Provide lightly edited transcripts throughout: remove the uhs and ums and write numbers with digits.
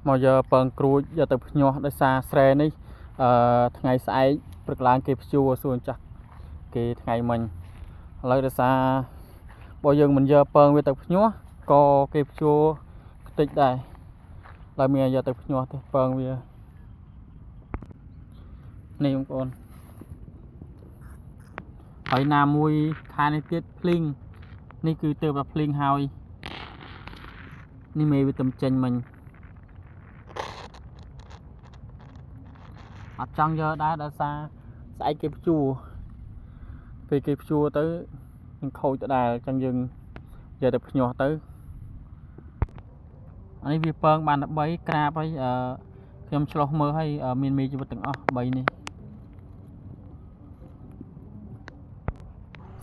មកយកពងក្រួចយកទៅភ្ញាស់ដោយសារស្រែនេះអឺថ្ងៃស្អែកព្រឹកឡើងគេភ្ជួរសួរចាស់គេថ្ងៃមិញឥឡូវដោយសារបើយើងមិនយកពងវាទៅភ្ញាស់ក៏គេភ្ជួរខ្ទេចដែរឡើយមានយកទៅភ្ញាស់ទេពងវានេះបងប្អូនហើយណាមួយខែនេះទៀតភ្លីងនេះគឺទើបតែភ្លីងហើយនេះមេវាទំចេញមិញអត់ចង់យកដែរដោយសារស្អែកគេភ្ជួរពេលគេភ្ជួរទៅនឹងខូចដដែលអញ្ចឹងយើងយកទៅភ្ញាស់ទៅអានេះវាពងបាន13ក្រាបហើយអឺខ្ញុំឆ្លោះមើលហើយមានមេជីវិតទាំងអស់3នេះ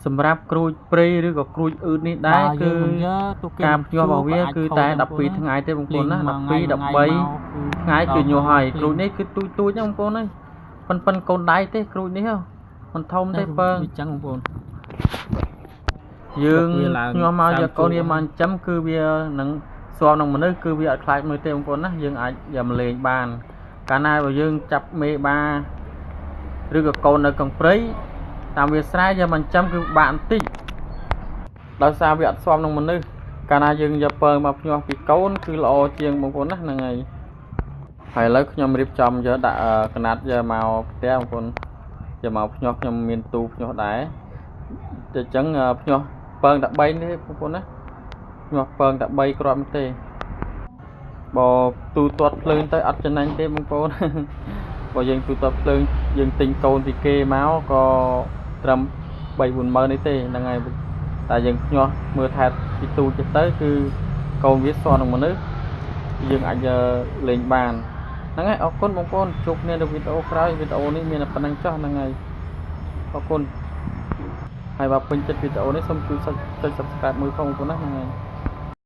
សម្រាប់ក្រួចព្រៃឬក៏ក្រួចអឺតនេះដែរ បើ គឺ យើងមិនយកទោះគេ ការ មិន ភ្ញាស់របស់វា ក៏អាច គឺតែ ខូចដែរបងប្អូន 12ថ្ងៃទេបង ភ្លៀ ប្អូនណា ងមួយថ្ងៃ 12 មួយថ្ងៃ 13 មកគឺ ថ្ងៃគឺ ដល់ ញាស់ហើយ ភ្លៀង ក្រួចនេះគឺទូចទូចណាបងប្អូនអើយប៉ុនប៉ុនកូនដៃទេក្រួចនេះហ៎មិនធំទេពង វាចឹងបងប្អូន យើង វាឡើង ញាស់មក សើម យកកូន ជក់ វាមកចិញ្ចឹមគឺវានឹងស៊ាំនឹងមនុស្សគឺវាអត់ខ្លាចមើលទេបងប្អូនណាយើងអាចយកមកលេងបានកាលណាបើយើងចាប់មេបាឬក៏កូននៅក្នុងព្រៃតាមវាស្រែយកមកចិញ្ចឹមគឺបាក់បន្តិចដោយសារវាអត់ស៊ាំនឹងមនុស្សកាលណាយើងយកពងមកភ្ញាស់ពីកូនគឺល្អជាងបងប្អូនណាហ្នឹងហើយហើយឥឡូវខ្ញុំរៀបចំយកដាក់កណាត់យកមកផ្ទះបងប្អូនយកមកភ្ញាស់ខ្ញុំមានទូភ្ញាស់ដែរតែអញ្ចឹងភ្ញាស់ពងតែ3នេះបងប្អូនណាភ្ញាស់ពងតែ3គ្រាប់នេះទេបើទូទាត់ភ្លើងទៅអត់ចំណេញទេបងប្អូន បើយើងទូទាត់ភ្លើងយើងទិញកូនពីគេមកក៏ត្រឹម3 4ម៉ឺននេះទេហ្នឹងហើយតែយើងភ្ញាស់មើលថែពីទូចិត្តទៅគឺកូនវាស្គាល់នឹងមនុស្សយើងអាចយកលេងបានហ្នឹងហើយអរគុណបងប្អូនជួបគ្នានៅវីដេអូក្រោយវីដេអូនេះមានតែប៉ុណ្្នឹងចុះហ្នឹងហើយអរគុណហើយបើពេញចិត្តវីដេអូនេះសូមជួយចុច Subscribe មួយផងបងប្អូនណាហ្នឹងហើយ។